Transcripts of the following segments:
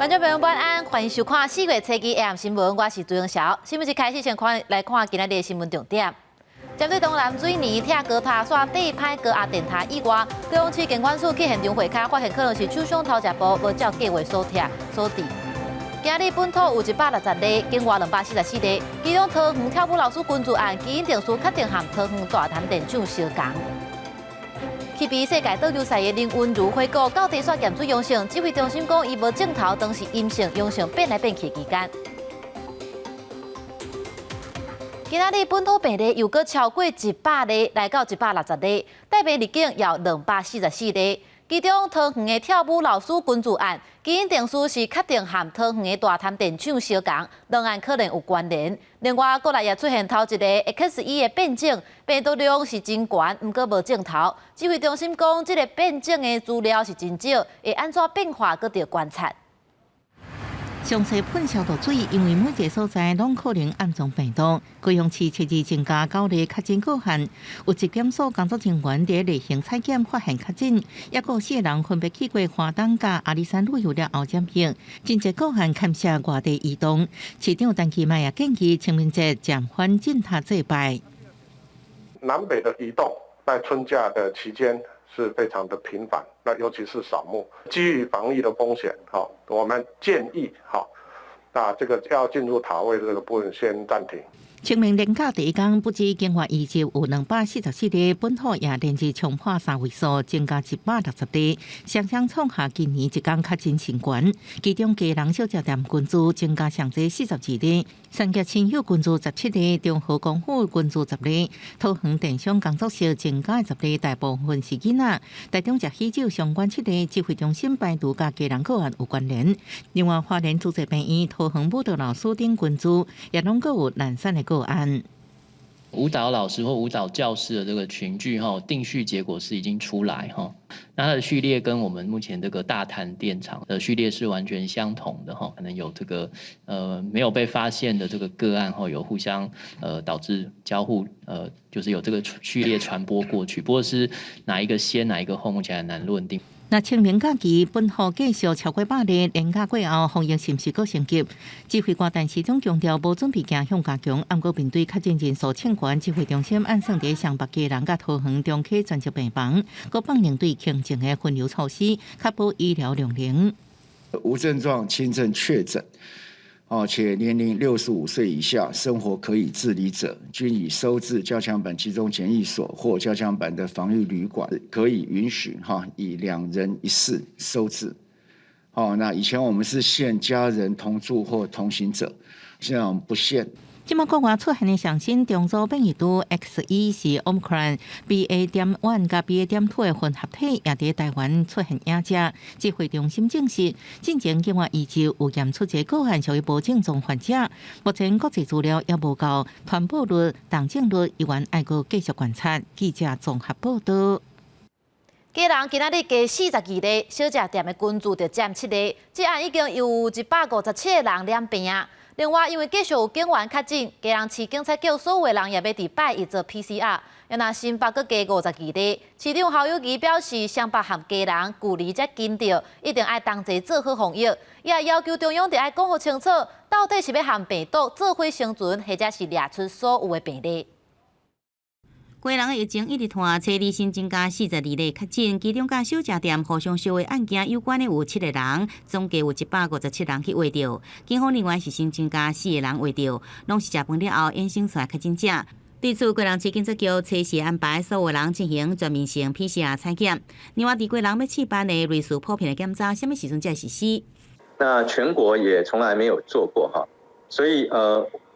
觀眾朋友晚安，歡迎收看4月初二 AM 新聞，我是朱英曉。新聞一開始先看來看今仔日的新聞重點。針對東南水泥拆高塔線地歹高壓電塔意外，高雄市健管署去現場會勘，發現可能是廠商偷食步，無照計劃所拆所致。今日本土有162例，境外244例，其中桃園跳舞老師群聚案基因定序確定和桃園大潭電廠相仝。去比世界桌球賽的林昀儒回國，到底煞驗出陽性，指揮中心講伊無症頭，當時陰性陽性變來變去期間。今仔日本土病例又閣超過100例，來到160例，帶病入境有244例。其中桃園的跳舞老師群聚案，基因定序是確定和桃園的大潭電廠相仝，兩案可能有關聯。另外，國內也出現頭一个 XE 的變種，病毒量是真懸，毋過無症頭。指揮中心講，這个變種的資料是真少，會按怎變化，閣著觀察。詳細噴消毒水，因為每一個所在攏可能暗藏病毒。高雄市七日增加九例確診個案，有疾檢所工作人員佇例行採檢發現確診，抑閣四個人分別去過花東佮阿里山旅遊了後染疫，真濟個案牽涉外地移動。市長陳其邁也建議清明節暫緩進塔祭拜。南北的移動在春假的期間是非常的頻繁，那尤其是掃墓，基於防疫的風險，哈，我們建議，哈，那這個要進入塔位這個部分先暫停。清明連假第一天，不止境外移入有244例，本土也連日衝破三位數，增加160例，雙雙創下今年一天確診新高。其中基隆小食店群聚增加上濟42例，三峽親友群聚17例，中和光復群聚10例，桃園電商工作室增加10例，大部分是囡仔。台中食喜酒相關七例，指揮中心排除佮基隆個案有關聯。另外，花蓮慈濟病院、桃園舞蹈老師等群聚，也攏閣有零散的個案。舞蹈老師或舞蹈教師的這個群聚哈，定序結果是已經出來哈，那它的序列跟我們目前這個大潭電廠的序列是完全相同的哈，可能有這個沒有被發現的這個個案哈，有互相導致交互就是有這個序列傳播過去，不過是哪一個先哪一個後，目前還難論定。那清明假期本土繼續超過百例，連假過後防疫是毋是閣升級？指揮官陳時中強調，無準備驚向加強，毋過面對確診人數衝懸，指揮中心按算佇雙北基隆佮桃園重啟專責病房，閣放應對輕症的分流措施，確保醫療量能。無症狀輕症確診，哦，且年齡65歲以下，生活可以自理者，均已收治加強版集中檢疫所或加強版的防疫旅館，可以允許哈以兩人一室收治。哦，那以前我們是限家人同住或同行者，現在我們不限。這馬國外出現的上新中組變異株 XE 是 Omicron BA.1佮 BA.2 的混合體，也佇台灣出現影跡。指揮中心證實，進前境外移入有驗出這個案屬於無症狀患者。目前國際資料也無夠，傳播率、重症率依然愛閣繼續觀察。記者綜合報道。基隆今仔日加42例，小食店的群聚就佔七例，這案已經有157個人染病啊。另外，因為繼續有警員確診，基隆市警察局所有的人也欲佇拜一做 PCR。若新北閣加52例，市長侯友宜表示，雙北和基隆距離遮近著，一定愛同齊做好防疫。伊也要求中央著愛講予清楚，到底是欲和病毒做伙生存，或者是掠出所有的病例。基隆的疫情一直拖，初二新增加42例確診，其中佮小食店互相相的案件有關的有七個人，總計有157人去確著。警方另外是新增加四個人確著，攏是食飯了後衍生出來確診者。對此，基隆市警察局初時安排所有人進行全面性 PCR 採檢。另外，佇基隆欲試辦的類似普遍的檢查，啥物時陣才實施？那全國也從來沒有做過哈，所以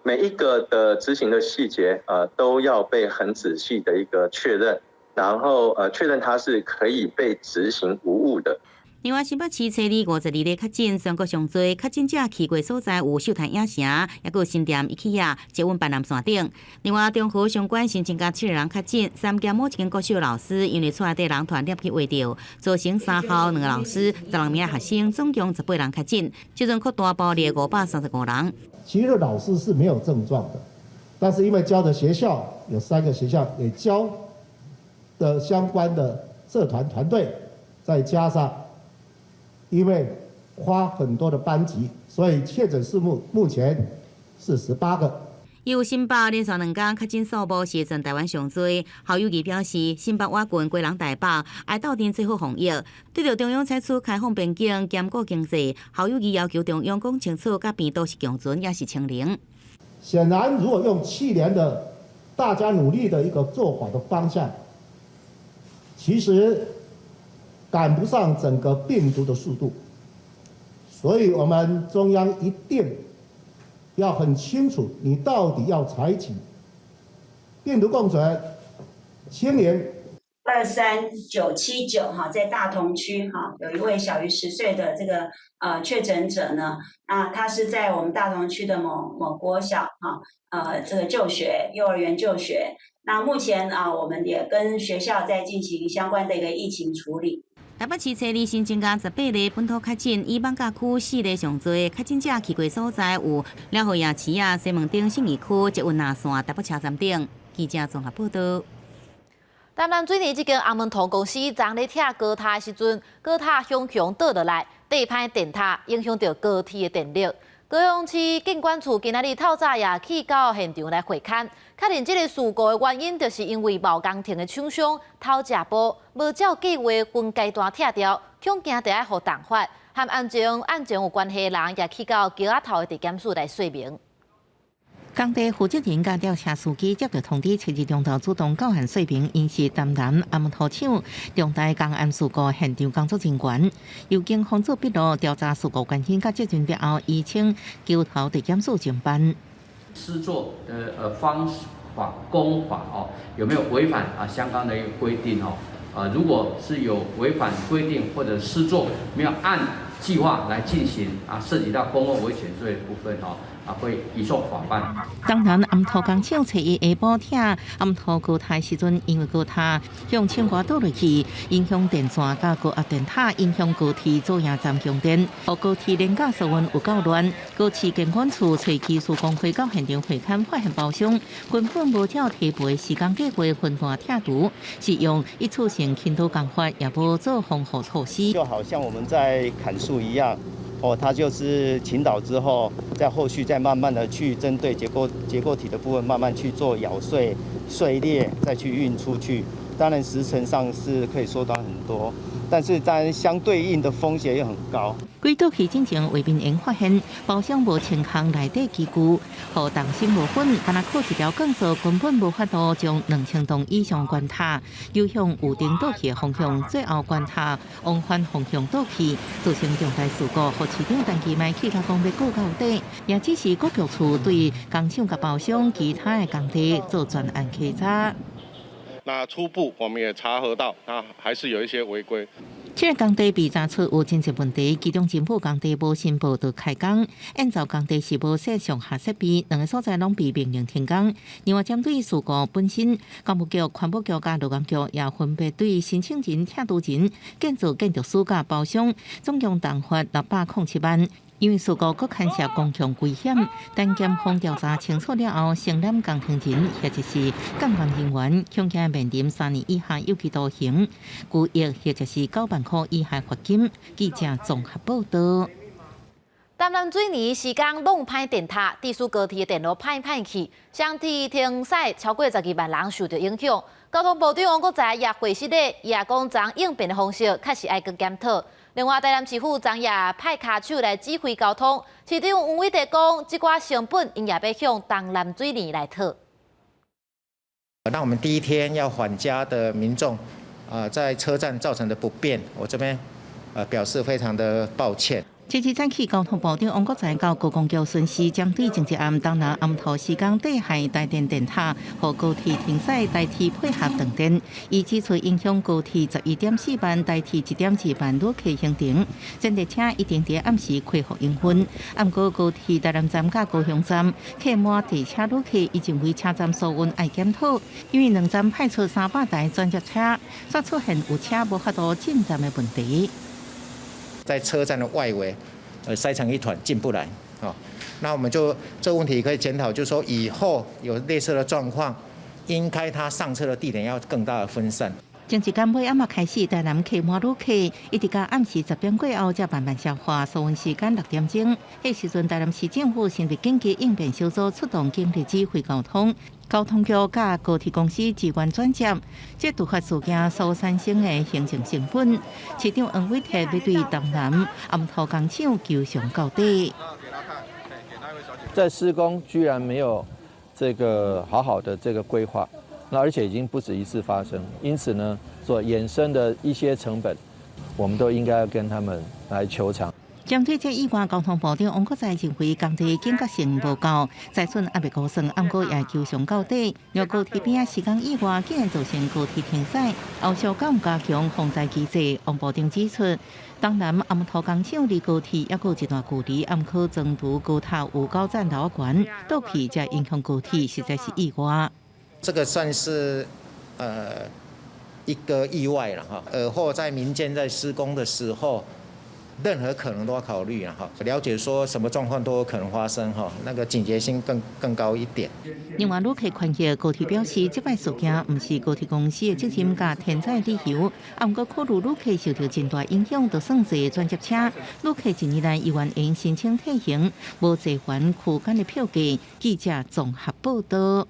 每一個的執行的細節，都要被很仔細的一個確認，然後確認它是可以被執行無誤的。另外，新北市初二52例確診，全國上濟確診者去過所在有秀潭影城，抑閣有新店 IKEA、捷運板南線等。另外，中和相關新增加七個人確診，三峡某一間國小老師因為厝內底人傳染去確著，造成三校兩個老師、16名學生，總共18人確診，這陣擴大爆列535人。其實老師是沒有症狀的，但是因為教的學校有三個學校，也教的相關的社團團隊，再加上因為花很多的班級，所以確診數目目前是18個。由新北連續兩工確診數目是全台灣上濟。侯友宜表示，新北倚近基隆台北，愛鬥陣做好防疫。對著中央採取開放邊境、兼顧經濟，侯友宜要求中央講清楚，佮病毒是共存抑是清零。顯然，如果用去年的大家努力的一個做法的方向，其實趕不上整個病毒的速度，所以我們中央一定要很清楚，你到底要採取病毒共存、清零。 23979哈，在大同區哈，有一位小於10歲的這個確診者呢，那他是在我們大同區的某某國小哈，這個就學，幼兒園就學。那目前啊，我們也跟學校在進行相關的一個疫情處理。台北市初二新增加18例本土確診，以艋舺區4例上濟，確診者去過所在有寮河夜市啊、西門町信義區、捷運藍線、台北車站等。記者綜合報道。台南水泥這間紅毛塗公司昨咧拆高塔的時陣，高塔雄雄倒落來，地歹電塔，影響著高鐵的電力。高雄市建管處今仔日透早也去到現場來會勘，確認這个事故的原因，就是因為某工程的廠商偷食步，無照計劃分階段拆掉，恐驚著愛予重罰。和案情有關係的人也去到橋仔頭的地檢署來說明。工地負責人佮吊車司機接到通知，初二中晝主動到案說明，𪜶是台南紅毛塗廠重大工安事故現場工作人員，由警方做筆錄調查事故原因佮責任了後，移請橋頭地檢署偵辦。施作的方法工法哦，有沒有違反啊相關的一個規定哦？如果是有違反規定或者施作沒有按計劃來進行啊，涉及到公共危險罪的部分哦。啊，會移送法辦。台南紅毛塗工廠初一下晡拆紅毛塗高塔時陣，因為高塔向窗外倒落去，影響電線佮高壓電塔，影響高鐵左營站供電，予高鐵連假營運有夠亂。高市建管處揣技術工會到現場會勘，發現包商根本無照提賠施工計劃分段拆除，是用一次性傾倒工法，也無做防護措施。就好像我們在砍樹一樣。哦，它就是傾倒之後，在後續再慢慢的去針對結構體的部分，慢慢去做咬碎、碎裂，再去運出去。當然時程上是可以縮短很多，但是當然相對應的風險也很高。軌道去進前，畫面會發現包商無清空內底機具，予重新磨粉，干焦靠一條鋼索，根本無法度將2000噸以上懸塔誘向有燈倒去的方向，最後懸塔往反方向倒去，造成重大事故。予市長陳其邁氣甲講欲告到底，也只是國局處對工廠佮包商其他的工地做專案稽查。那初步我們也查核到，那還是有一些違規。這个工地被查出有真濟問題，其中政府工地無申報就開工，建造工地是無設上下設備，兩个所在攏被命令停工。另外，針對事故本身，工務局、環保局佮勞工局也分別對申請人、拆除人、建造建築師佮包商，總共重罰607萬。因為事故閣牽涉公共危險，等檢方調查清楚了後，承攬工程人或者是監工人員，恐驚面臨3年以下有期徒刑、拘役或者是9萬塊以下罰金。記者綜合報道。台南水泥施工弄歹電塔，致使高鐵的電路歹歹去，雙鐵停駛超過12萬人受著影響。交通部長王國材也回釋咧，伊也講昨應變的方式確實愛閣檢討。另外，台南市府昨也派跤手來指揮交通。市長黃偉哲講，這寡成本𪜶也欲向東南水泥來討。那我們第一天要返家的民眾，啊，在車站造成的不便，我這邊表示非常的抱歉。這次早起，交通部長王國材到高公橋巡視，針對前一暗東南紅毛塗施工地下台電電塔予高鐵停駛，代替配合斷電，伊指出影響高鐵11.4萬台鐵1.2萬旅客行程，專列車一定佇暗時恢復營運。毋過高鐵台南站佮高雄站客滿地車旅客，伊認為車站疏運愛檢討，因為兩站派出300台專接車，煞出現有車無法度進站的問題。在車站的外圍，塞成一團進不來，哦，那我們就這個問題可以檢討，就是說以後有類似的狀況，應該他上車的地點要更大的分散。前一工尾暗仔開始，台南客滿旅客，一直到暗時10點過後才慢慢消化。溯源時間6點鐘，彼時陣台南市政府成立緊急應變小組，出動警力指揮交通，交通局佮高鐵公司支援轉接。這突發事件所產生的行政成本，市長黃偉哲欲對東南暗塗工廠求償到底。在施工居然沒有這個好好的這個規劃。那而且已經不止一次發生，因此呢，所衍生的一些成本，我們都應該要跟他們來求償。針對這意外，交通部長王國材認為工地警覺性無夠，資訊猶未估算，毋過也求償到底。若高鐵邊仔施工意外，竟然造成高鐵停駛，後續敢有加強防災機制？王部長指出，東南暗塗工廠離高鐵猶閣有一段距離，毋過樁柱高塔有夠棧樓懸，倒去才影響高鐵，實在是意外。這個算是一個意外了哈。或在民間在施工的時候，任何可能都要考慮了哈。了解說什麼狀況都有可能發生哈，那個警覺性更高一點。另外，旅客權益高鐵表示，這擺事件毋是高鐵公司的責任佮天災理由，毋過考慮旅客受到真大影響，就算坐轉接車，旅客一年內猶原會申請退行，無坐還區間的票價。記者綜合報道。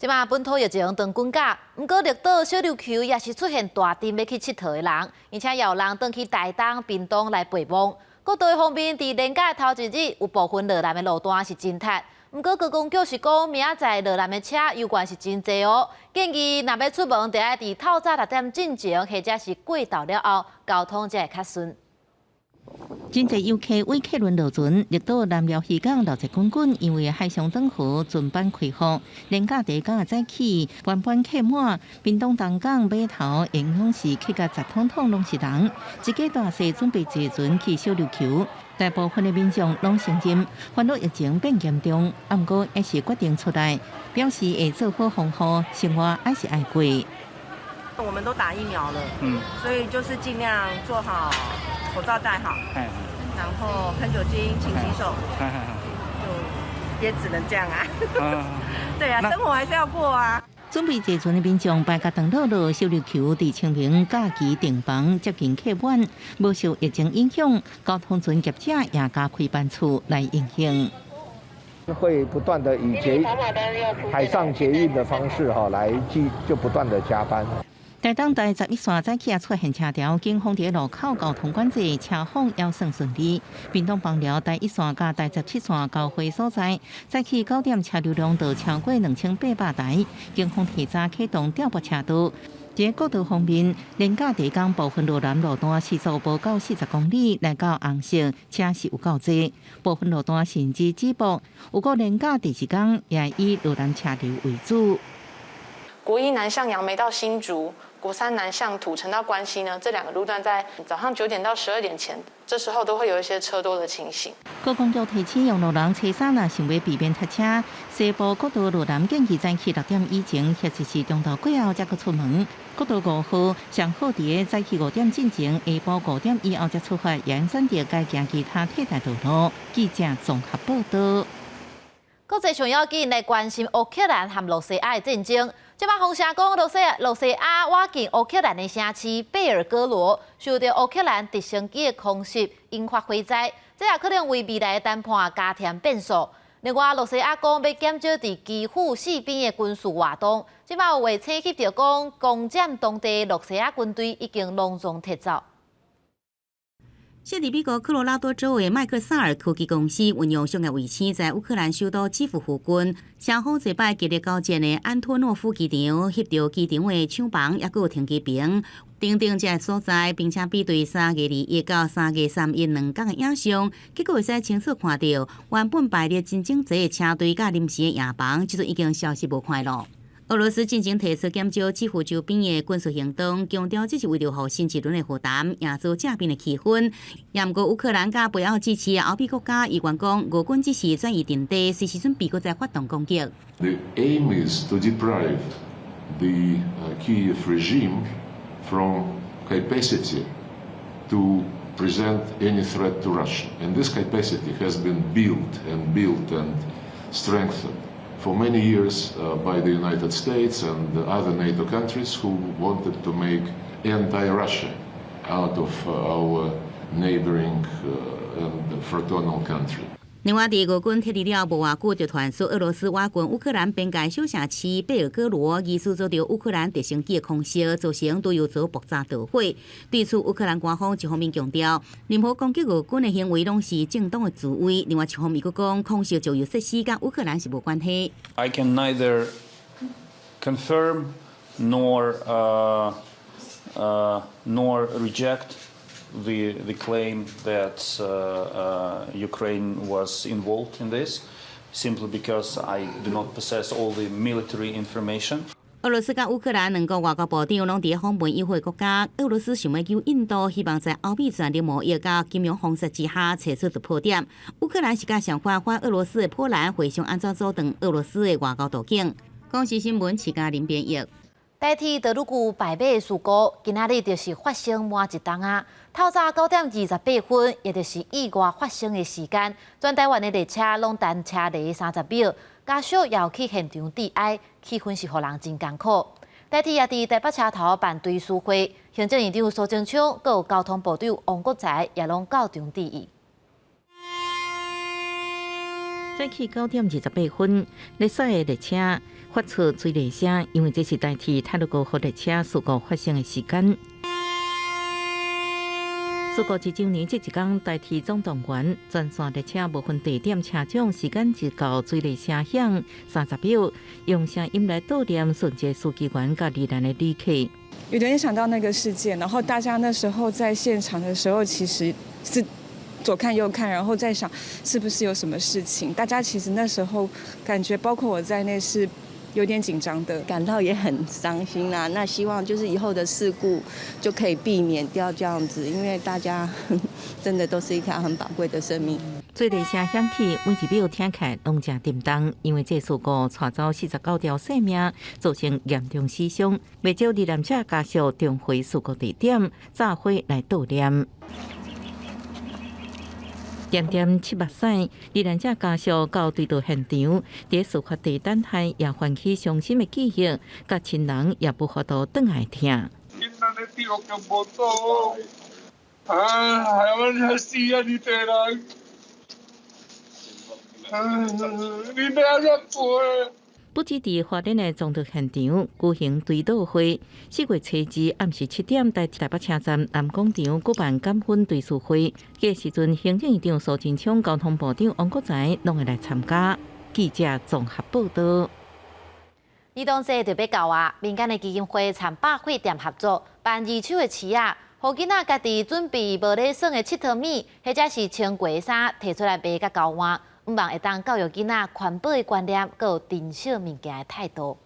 這馬本土疫情長滾架，毋過綠島小琉球也是出現大陣欲去𨑨迌的人，而且也有人轉去台東、屏東來陪墓。國道方面，佇連假的頭一日，有部分落南的路段是真塞。毋過觀光局是講，明仔載落南的車猶原是真濟哦。建議若欲出門，著愛佇透早6點進前，或者是過晝了後，交通才會較順。真濟遊客倚客輪落船，綠島南寮漁港熱鬧滾滾，因為海上轉河船班開放，連假第一工早起，班班客滿。屏東東港碼頭影響是客甲雜統統攏是人，一家大細準備坐船去小琉球，大部分的民眾攏承認，煩惱疫情變嚴重，毋過猶是決定出來，表示會做好防護，生活還是愛過。我們都打疫苗了，所以就是盡量做好口罩戴好，然後噴酒精、勤洗手，就也只能這樣啊。對啊，生活還是要過啊。準備坐船的民眾排甲長落落，小琉球佇清明假期訂房接近客滿，無受疫情影響，交通船業者也加開班次來營運。會不斷的以捷海上捷運的方式哈來繼就不斷的加班。台東台11線早起也出現車潮，警方佇路口交通管制，車況猶算順利。屏東枋寮台1線佮台17線交匯所在，早起9點車流量就超過2800台，警方提早啟動調撥車道。佇國道方面，連假第一工部分路南路段時速無到40公里，來到紅色，車是有夠濟。部分路段甚至止步。有過連假第二工也以路南車流為主。國一南向楊梅到新竹，國三南向土城到關西呢，這兩個路段在早上9點到12點前，這時候都會有一些車多的情形。觀光局提醒用路人初三若想欲避免塞車，西部國道路南建議早起6點以前，或者是中晝過後才閣出門。國道5號上好佇早起5點進前，下晡5點以後才出發，會選擇改行其他替代道路。記者綜合報道。國際上要緊來關心烏克蘭和羅西亞的戰爭。這擺風聲講，羅西亞倚近烏克蘭的城市貝爾哥羅受到烏克蘭直升機的空襲，引發火災，這也可能為未來的談判加添變數。另外，羅西亞講欲減少佇基輔四邊的軍事活動，這擺有衛星翕著講，攻佔當地羅西亞軍隊已經隆重撤走。設佇美國科羅拉多州的麥克薩爾科技公司運用商業衛星在烏克蘭首都基輔附近，雙方這擺激烈交戰的安托諾夫機場，翕著機場的廠房，猶閣有停機坪等等這个所在，並且比對3月21到3月31兩工的影像，結果會使清楚看著原本排列真整齊的車隊佮臨時的營房，這陣已經消失無看囉。俄羅斯進前提出減少基輔周邊的軍事行動，強調這是為著予新一輪的和談，營造正面的氣氛。也毋過烏克蘭佮背後支持的歐美國家，猶原講俄軍只是轉移陣地，隨時準備閣再發動攻擊。 The aim is to deprive the Kyiv regime from capacity to present any threat to Russia, and this capacity has been built and built and strengthened. for many years by the United States and other NATO countries who wanted to make anti-Russia out of our neighboring and fraternal country. 另外，佇俄軍撤離了無偌久，就傳出俄羅斯挖軍烏克蘭邊界小城市貝爾哥羅，疑似遭到烏克蘭直升機的空襲，造成堆油槽爆炸導火。對此，烏克蘭官方一方面強調，任何攻擊俄軍的行為攏是正當的自衛；另外一方面閣講，空襲石油設施佮烏克蘭是無關係。 I can neither confirm nor reject the claim that Ukraine was involved in this, simply because I do not possess all the military information. 俄羅斯佮烏克蘭兩國外交部長攏佇訪問友好國家。俄羅斯想欲求印度，希望在歐美全力貿易佮金融封鎖之下，揣出突破點。烏克蘭是佮相反，反俄羅斯的波蘭會想按怎阻斷俄羅斯的外交途徑。公視新聞，徐嘉玲編譯。台鐵道路區敗馬事故，今仔日就是發生滿一冬啊！透早9點28分，也就是意外發生的時間，全台灣的列車攏耽車離30秒，家屬也有去現場致哀，氣氛是予人真艱苦。台鐵也佇台北車頭辦追思會，行政院長蘇貞昌、閣有交通部長王國材也攏到場致意。早起9點28分，列駛的列車發出催淚聲，因為這是台鐵太魯閣號列車事故發生的時間。事故一週年這一工，台鐵總動員全線列車無分地點車長，時間一到，催淚聲響30秒，用聲音來悼念殉職司機員佮罹難的旅客。有點想到那個事件，然後大家那時候在現場的時候，其實是左看右看，然後在想是不是有什麼事情。大家其實那時候感覺，包括我在內，是有點緊張的，感到也很傷心啦。那希望就是以後的事故就可以避免掉這樣子，因為大家真的都是一條很寶貴的生命。催淚聲響起，每一秒聽起來攏誠沉重，因為這事故帶走49條性命，造成嚴重死傷。袂少罹難者家屬重回事故地點，紮花來悼念。點點拭目屎，罹難者家屬到追悼現場，佇事發地等待，也喚起傷心的記憶，佮親人也無法度轉來疼。啊，還要死啊！你這人，你欲按怎賠？不只佇花蓮的綜合現場舉行追悼會，4月初二暗時7點，在台北車站南廣場舉辦感恩追思會。彼時陣，行政院長蘇貞昌、交通部長王國材攏會來參加。記者綜合報導。兒童節就欲到啊！民間的基金會參百貨店合作辦二手的市仔，予囡仔家己準備無咧耍的𨑨迌物，或者是穿過的衫，提出來賣佮交換。向望會當教育囡仔環保的觀念，閣有珍惜物件的態度。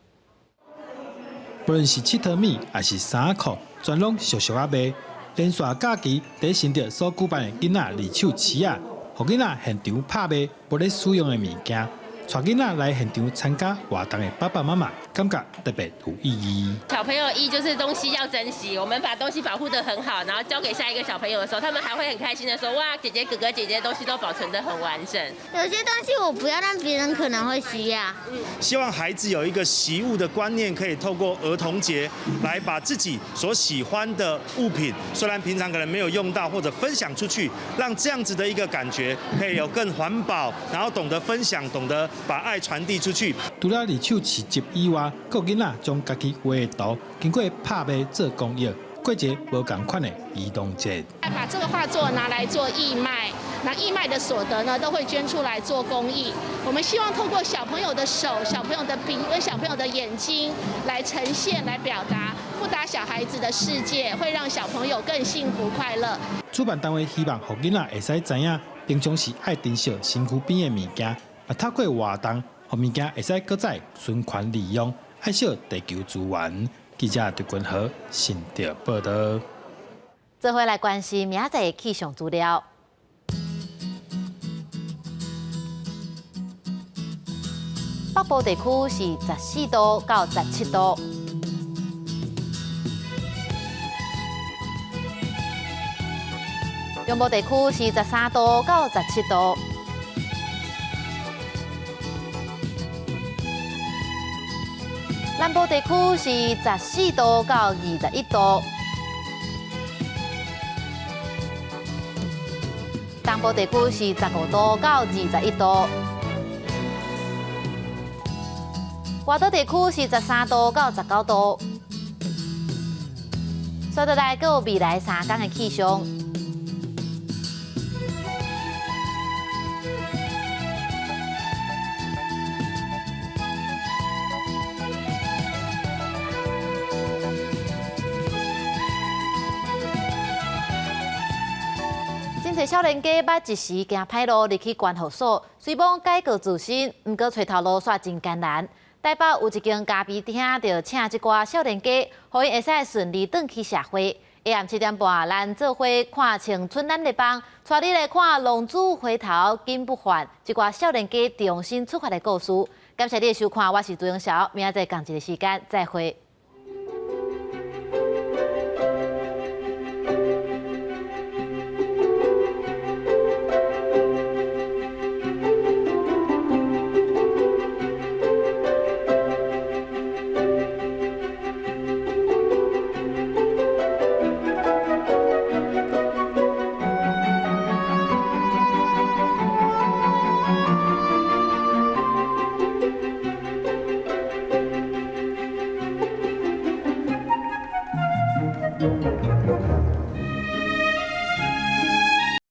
不論是𨑨迌物，抑是衫褲，全攏俗俗仔賣。連續假期，佇新竹所舉辦的囡仔二手市仔，予囡仔現場拍賣無咧使用的物件。帶囡仔來現場參加活動的爸爸媽媽，感覺特別有意義。小朋友一就是東西要珍惜，我們把東西保護得很好，然後交給下一個小朋友的時候，他們還會很開心的說：哇，姐姐、哥哥、姐姐東西都保存得很完整。有些東西我不要，但別人可能會需要。希望孩子有一個惜物的觀念，可以透過兒童節來把自己所喜歡的物品，雖然平常可能沒有用到，或者分享出去，讓這樣子的一個感覺可以有更環保，然後懂得分享，懂得把愛傳遞出去。除了二手市集以外，閣有囡仔將家己畫的圖經過拍賣做公益，過一个無仝款的兒童節。把這個畫作拿來做義賣，那義賣的所得呢，都會捐出來做公益。我們希望透過小朋友的手、小朋友的筆跟小朋友的眼睛來呈現、來表達，不打小孩子的世界，會讓小朋友更幸福快樂。主辦單位希望予囡仔會使知影，平常時愛珍惜身軀邊的物件，嘛透過活動，予物件會使閣再循環利用，愛惜地球資源。記者陳君和新竹報導。做伙來關心明仔載的氣象資料。北部地區是14度到17度。中部地區是13度到17度。南部地區是14度到21度，東部地區是15度到21度，外島地區是13度到19度。煞落來，閣有未來三工的氣象。真濟少年家捌一時行歹路入去觀護所，雖罔改過自新，毋過揣頭路煞真艱難。台北有一間咖啡廳，就請這寡少年家，予𪜶會使順利轉去社會。下暗7點半，咱做伙看青春咱的幫，帶你來看浪子回頭金不換，這寡少年家重新出發的故事。感謝你的收看，我是朱永曉，明仔載仝一个時間再會。